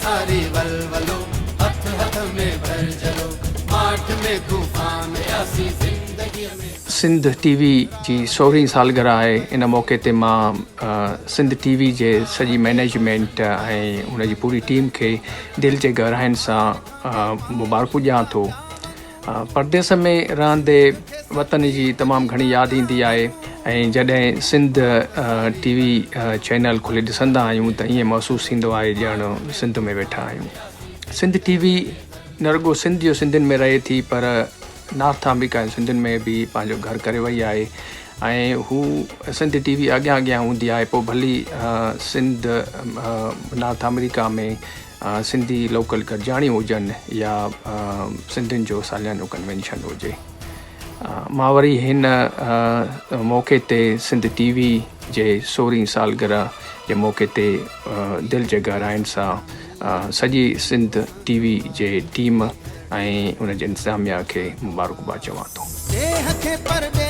ساري ولولو، هٿ هٿ ۾ ڀرجهلو، ماٺ ۾ طوفان آياسين زندگيء ۾. سنڌ ٽي وي جي سورهين سالگرهه آهي ان موقعي تي مان سنڌ ٽي وي جي سڄي مئنيجمينٽ ۽ ان جي پوري ٽيم کي دل جي گهراين سان مبارڪون ڏيان ٿو. پرديس ۾ رهندي وطن جي تمام گهڻي ياد ايندي آهي ۽ جڏهن سنڌ ٽي وي چينل کولي ڏسندا آهيون ته ائين محسوس ٿيندو آهي ڄڻ سنڌ ۾ ويٺا آهيون. سنڌ ٽي وي نه رڳو سنڌ جو سنڌين ۾ رهي ٿي پر نارٿ آمريڪا جي سنڌين ۾ به پنهنجو گهر ڪري وئي آهي ۽ هو سنڌ ٽي وي اڳيان اڳيان هوندي آهي پوء ڀلي سنڌ نارٿ آمريڪا ۾ سنڌي لوڪل گڏجاڻيون هجن يا سنڌين جو ساليانو ڪنوينشن هجي. مان وري هن موقعي تي سنڌ ٽي وي جي سورهين سالگرهه جي موقعي تي دل جي گهراين سان سڄي سنڌ ٽي وي جي ٽيم ۽ ان جي انتظاميا کي مبارڪباد چوان ٿو. ڏيهه کي پرڏيهه.